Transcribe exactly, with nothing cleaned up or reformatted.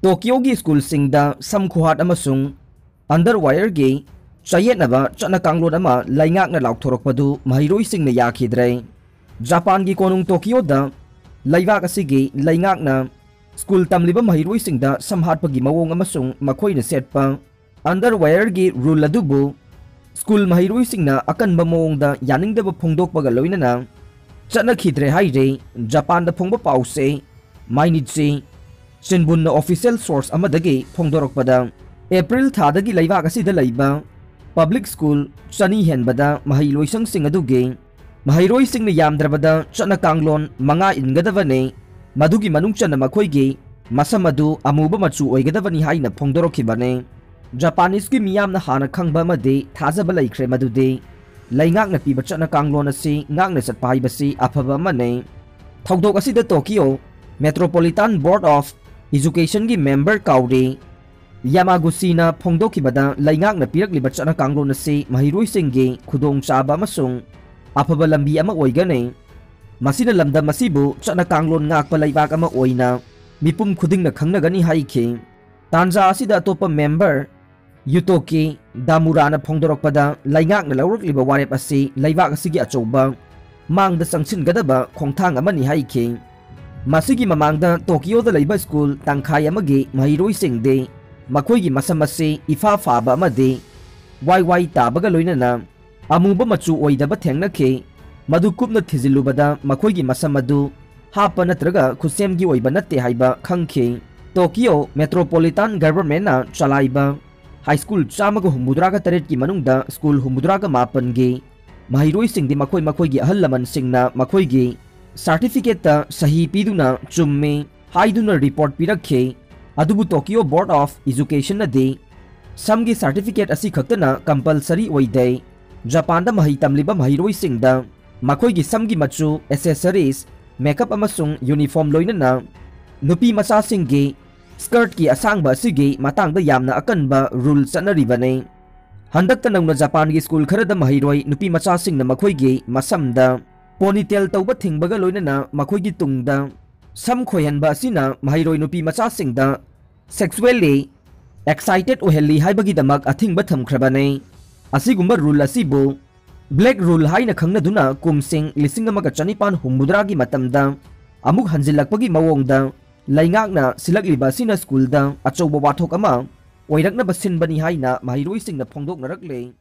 ꯇꯣꯀꯤꯌꯣꯒꯤ ꯁ꯭ꯀꯨꯜꯁꯤꯡꯗ ꯁꯝ ꯈꯨꯍꯥꯠ ꯑꯃꯁꯨꯡ ꯑꯟꯗꯔꯋꯥꯌꯔꯒꯤ ꯆꯌꯦꯠꯅꯕ ꯆꯠꯅ ꯀꯥꯡꯂꯣꯟ ꯑꯃ ꯂꯩꯉꯥꯛꯅ ꯂꯥꯎꯊꯣꯔꯛꯄꯗꯨ ꯃꯍꯩꯔꯣꯏꯁꯤꯡꯅ ꯌꯥꯈꯤꯗ꯭ꯔꯦ꯫ ꯖꯄꯥꯟꯒꯤ ꯀꯣꯅꯨꯡ ꯇꯣꯀꯤꯌꯣꯗ ꯂꯩꯕꯥꯛ ꯑꯁꯤꯒꯤ ꯂꯩꯉꯥꯛꯅ ꯁ꯭ꯀꯨꯜ ꯇꯝꯂꯤꯕ ꯃꯍꯩꯔꯣꯏꯁꯤꯡꯗ ꯁꯝ ꯍꯥꯠꯄꯒꯤ ꯃꯑꯣꯡ ꯑꯃꯁꯨꯡ ꯃꯈꯣꯏꯅ ꯁꯦꯠꯄ ꯑꯟꯗꯔꯋꯦꯌꯔꯒꯤ ꯔꯨꯜ ꯑꯗꯨꯕꯨ ꯁ꯭ꯀꯨꯜ ꯃꯍꯩꯔꯣꯏꯁꯤꯡꯅ ꯑꯀꯟꯕ ꯃꯑꯣꯡꯗ ꯌꯥꯅꯤꯡꯗꯕ ꯐꯣꯡꯗꯣꯛꯄꯒ ꯂꯣꯏꯅꯅ ꯆꯠꯅꯈꯤꯗ꯭ꯔꯦ ꯍꯥꯏꯔꯦ꯫ ꯖꯄꯥꯟꯗ ꯐꯣꯡꯕ ꯄꯥꯎꯁꯦ ꯃꯥꯏꯅꯤꯆꯤ ꯁꯤꯟꯕꯨꯟꯅ ꯑꯣꯐꯤꯁꯤꯌꯦꯜ ꯁꯣꯔꯁ ꯑꯃꯗꯒꯤ ꯐꯣꯡꯗꯣꯔꯛꯄꯗ, ꯑꯦꯄ꯭ꯔꯤꯜ ꯊꯥꯗꯒꯤ ꯂꯩꯕꯥꯛ ꯑꯁꯤꯗ ꯂꯩꯕ ꯄꯕ꯭ꯂꯤꯛ ꯁ꯭ꯀꯨꯜ ꯆꯅꯤ ꯍꯦꯟꯕꯗ ꯃꯍꯩ ꯂꯣꯏꯁꯪꯁꯤꯡ ꯑꯗꯨꯒꯤ ꯃꯍꯩꯔꯣꯏꯁꯤꯡꯅ ꯌꯥꯝꯗ꯭ꯔꯕꯗ ꯆꯠꯅ ꯀꯥꯡꯂꯣꯟ ꯃꯉꯥ ꯏꯟꯒꯗꯕꯅꯤ, ꯃꯗꯨꯒꯤ ꯃꯅꯨꯡ ꯆꯟꯅ ꯃꯈꯣꯏꯒꯤ ꯃꯁꯝ ꯑꯗꯨ ꯑꯃꯨꯕ ꯃꯆꯨ ꯑꯣꯏꯒꯗꯕꯅꯤ ꯍꯥꯏꯅ ꯐꯣꯡꯗꯣꯔꯛꯈꯤꯕꯅꯤ꯫ ꯖꯄꯥꯅꯤꯁꯀꯤ ꯃꯤꯌꯥꯝꯅ ꯍꯥꯟꯅ ꯈꯪꯕ ꯑꯃꯗꯤ ꯊꯥꯖꯕ ꯂꯩꯈ꯭ꯔꯦ ꯃꯗꯨꯗꯤ ꯂꯩꯉꯥꯛꯅ ꯄꯤꯕ ꯆꯠꯅ ꯀꯥꯡꯂꯣꯟ ꯑꯁꯤ ꯉꯥꯛꯅ ꯆꯠꯄ ꯍꯥꯏꯕꯁꯤ ꯑꯐꯕ ꯑꯃꯅꯤ꯫ ꯊꯧꯗꯣꯛ ꯑꯁꯤꯗ ꯇꯣꯀꯤꯌꯣ ꯃꯦꯇ꯭ꯔꯣꯄꯣꯂꯤꯇꯥꯟ ꯕꯣꯔꯗ ꯑꯣꯐ ꯏꯖꯨꯀꯦꯁꯟꯒꯤ ꯃꯦꯝꯕꯔ ꯀꯥꯎꯔꯤ ꯌꯥꯃꯥꯒꯨꯆꯤꯅ ꯐꯣꯡꯗꯣꯛꯈꯤꯕꯗ, ꯂꯩꯉꯥꯛꯅ ꯄꯤꯔꯛꯂꯤꯕ ꯆꯠꯅ ꯀꯥꯡꯂꯣꯟ ꯑꯁꯤ ꯃꯍꯩꯔꯣꯏꯁꯤꯡꯒꯤ ꯈꯨꯗꯣꯡꯆꯥꯕ ꯑꯃꯁꯨꯡ ꯑꯐꯕ ꯂꯝꯕꯤ ꯑꯃ ꯑꯣꯏꯒꯅꯤ꯫ ꯃꯁꯤꯅ ꯂꯝꯗꯝ ꯑꯁꯤꯕꯨ ꯆꯠꯅ ꯀꯥꯡꯂꯣꯟ ꯉꯥꯛꯄ ꯂꯩꯕꯥꯛ ꯑꯃ ꯑꯣꯏꯅ ꯃꯤꯄꯨꯝ ꯈꯨꯗꯤꯡꯅ ꯈꯪꯅꯒꯅꯤ ꯍꯥꯏꯈꯤ꯫ ꯇꯥꯟꯖꯥ ꯑꯁꯤꯗ ꯑꯇꯣꯞꯄ ꯃꯦꯝꯕꯔ ꯌꯨꯇꯣꯀꯤ ꯗꯥꯃꯨꯔꯥꯅ ꯐꯣꯡꯗꯣꯔꯛꯄꯗ, ꯂꯩꯉꯥꯛꯅ ꯂꯧꯔꯛꯂꯤꯕ ꯋꯥꯔꯦꯞ ꯑꯁꯤ ꯂꯩꯕꯥꯛ ꯑꯁꯤꯒꯤ ꯑꯆꯧꯕ ꯃꯥꯡꯗ ꯆꯪꯁꯤꯟꯒꯗꯕ ꯈꯣꯡꯊꯥꯡ ꯑꯃꯅꯤ ꯍꯥꯏꯈꯤ꯫ ꯃꯁꯤꯒꯤ ꯃꯃꯥꯡꯗ ꯇꯣꯀꯤꯌꯣꯗ ꯂꯩꯕ ꯁ꯭ꯀꯨꯜ ꯇꯪꯈꯥꯏ ꯑꯃꯒꯤ ꯃꯍꯩꯔꯣꯏꯁꯤꯡꯗꯤ ꯃꯈꯣꯏꯒꯤ ꯃꯁꯝ ꯑꯁꯤ ꯏꯐꯥ ꯐꯥꯕ ꯑꯃꯗꯤ ꯋꯥꯏ ꯋꯥꯏ ꯇꯥꯕꯒ ꯂꯣꯏꯅꯅ ꯑꯃꯨꯕ ꯃꯆꯨ ꯑꯣꯏꯗꯕ ꯊꯦꯡꯅꯈꯤ꯫ ꯃꯗꯨ ꯀꯨꯞꯅ ꯊꯤꯖꯤꯜꯂꯨꯕꯗ ꯃꯈꯣꯏꯒꯤ ꯃꯁꯝ ꯑꯗꯨ ꯍꯥꯞꯄ ꯅꯠꯇ꯭ꯔꯒ ꯈꯨꯠꯁꯦꯝꯒꯤ ꯑꯣꯏꯕ ꯅꯠꯇꯦ ꯍꯥꯏꯕ ꯈꯪꯈꯤ꯫ ꯇꯣꯀꯤꯌꯣ ꯃꯦꯇ꯭ꯔꯣꯄꯣꯂꯤꯇꯥꯟ ꯒꯚꯔꯟꯃꯦꯟꯠꯅ ꯆꯂꯥꯏꯕ ꯍꯥꯏ ꯁ꯭ꯀꯨꯜ ꯆꯥꯝꯃꯒ ꯍꯨꯝꯐꯨꯇꯔꯥꯒ ꯇꯔꯦꯠꯀꯤ ꯃꯅꯨꯡꯗ ꯁ꯭ꯀꯨꯜ ꯍꯨꯝꯐꯨꯇꯔꯥꯒ ꯃꯥꯄꯟꯒꯤ ꯃꯍꯩꯔꯣꯏꯁꯤꯡꯗꯤ ꯃꯈꯣꯏ ꯃꯈꯣꯏꯒꯤ ꯑꯍꯜ ꯂꯃꯟꯁꯤꯡꯅ ꯃꯈꯣꯏꯒꯤ ꯁꯥꯔꯇꯤꯐꯤꯀꯦꯠꯇ ꯁꯍꯤ ꯄꯤꯗꯨꯅ ꯆꯨꯝꯃꯤ ꯍꯥꯏꯗꯨꯅ ꯔꯤꯄꯣꯔꯠ ꯄꯤꯔꯛꯈꯤ꯫ ꯑꯗꯨꯕꯨ ꯇꯣꯀꯤꯌꯣ ꯕꯣꯔꯗ ꯑꯣꯐ ꯏꯖꯨꯀꯦꯁꯟꯅꯗꯤ ꯁꯝꯒꯤ ꯁꯥꯔꯇꯤꯐꯤꯀꯦꯠ ꯑꯁꯤ ꯈꯛꯇꯅ ꯀꯝꯄꯜꯁꯔꯤ ꯑꯣꯏꯗꯦ꯫ ꯖꯄꯥꯟꯗ ꯃꯍꯩ ꯇꯝꯂꯤꯕ ꯃꯍꯩꯔꯣꯏꯁꯤꯡꯗ ꯃꯈꯣꯏꯒꯤ ꯁꯝꯒꯤ ꯃꯆꯨ, ꯑꯦꯁꯦꯁꯔꯤꯁ, ꯃꯦꯀꯞ ꯑꯃꯁꯨꯡ ꯌꯨꯅꯤꯐꯣꯔꯝ ꯂꯣꯏꯅꯅ ꯅꯨꯄꯤ ꯃꯆꯥꯁꯤꯡꯒꯤ ꯁ꯭ꯀꯔꯠꯀꯤ ꯑꯁꯥꯡꯕ ꯑꯁꯤꯒꯤ ꯃꯇꯥꯡꯗ ꯌꯥꯝꯅ ꯑꯀꯟꯕ ꯔꯨꯜ ꯆꯠꯅꯔꯤꯕꯅꯤ꯫ ꯍꯟꯗꯛꯇ ꯅꯧꯅ ꯖꯄꯥꯟꯒꯤ ꯁ꯭ꯀꯨꯜ ꯈꯔꯗ ꯃꯍꯩꯔꯣꯏ ꯅꯨꯄꯤ ꯃꯆꯥꯁꯤꯡꯅ ꯃꯈꯣꯏꯒꯤ ꯃꯁꯝꯗ ꯄꯣꯅꯤꯇꯦꯜ ꯇꯧꯕ ꯊꯤꯡꯕꯒ ꯂꯣꯏꯅꯅ ꯃꯈꯣꯏꯒꯤ ꯇꯨꯡꯗ ꯁꯝ ꯈꯣꯏꯍꯟꯕ ꯑꯁꯤꯅ ꯃꯍꯩꯔꯣꯏ ꯅꯨꯄꯤ ꯃꯆꯥꯁꯤꯡꯗ sexually excited ꯑꯣꯏꯍꯜꯂꯤ ꯍꯥꯏꯕꯒꯤꯗꯃꯛ ꯑꯊꯤꯡꯕ ꯊꯝꯈ꯭ꯔꯕꯅꯤ꯫ ꯑꯁꯤꯒꯨꯝꯕ rule ꯑꯁꯤꯕꯨ Black Rule ꯍꯥꯏꯅ ꯈꯪꯅꯗꯨꯅ ꯀꯨꯝꯁꯤꯡ ꯂꯤꯁꯤꯡ ꯑꯃꯒ ꯆꯅꯤꯄꯥꯟ ꯍꯨꯝꯐꯨꯇꯔꯥꯒꯤ ꯃꯇꯝꯗ ꯑꯃꯨꯛ ꯍꯟꯖꯤꯜꯂꯛꯄꯒꯤ ꯃꯑꯣꯡꯗ ꯂꯩꯉꯥꯛꯅ ꯁꯤꯜꯂꯛꯂꯤꯕ ꯑꯁꯤꯅ ꯁ꯭ꯀꯨꯜꯗ ꯑꯆꯧꯕ ꯋꯥꯊꯣꯛ ꯑꯃ ꯑꯣꯏꯔꯛꯅꯕ ꯁꯤꯟꯕꯅꯤ ꯍꯥꯏꯅ ꯃꯍꯩꯔꯣꯏꯁꯤꯡꯅ ꯐꯣꯡꯗꯣꯛꯅꯔꯛꯂꯦ꯫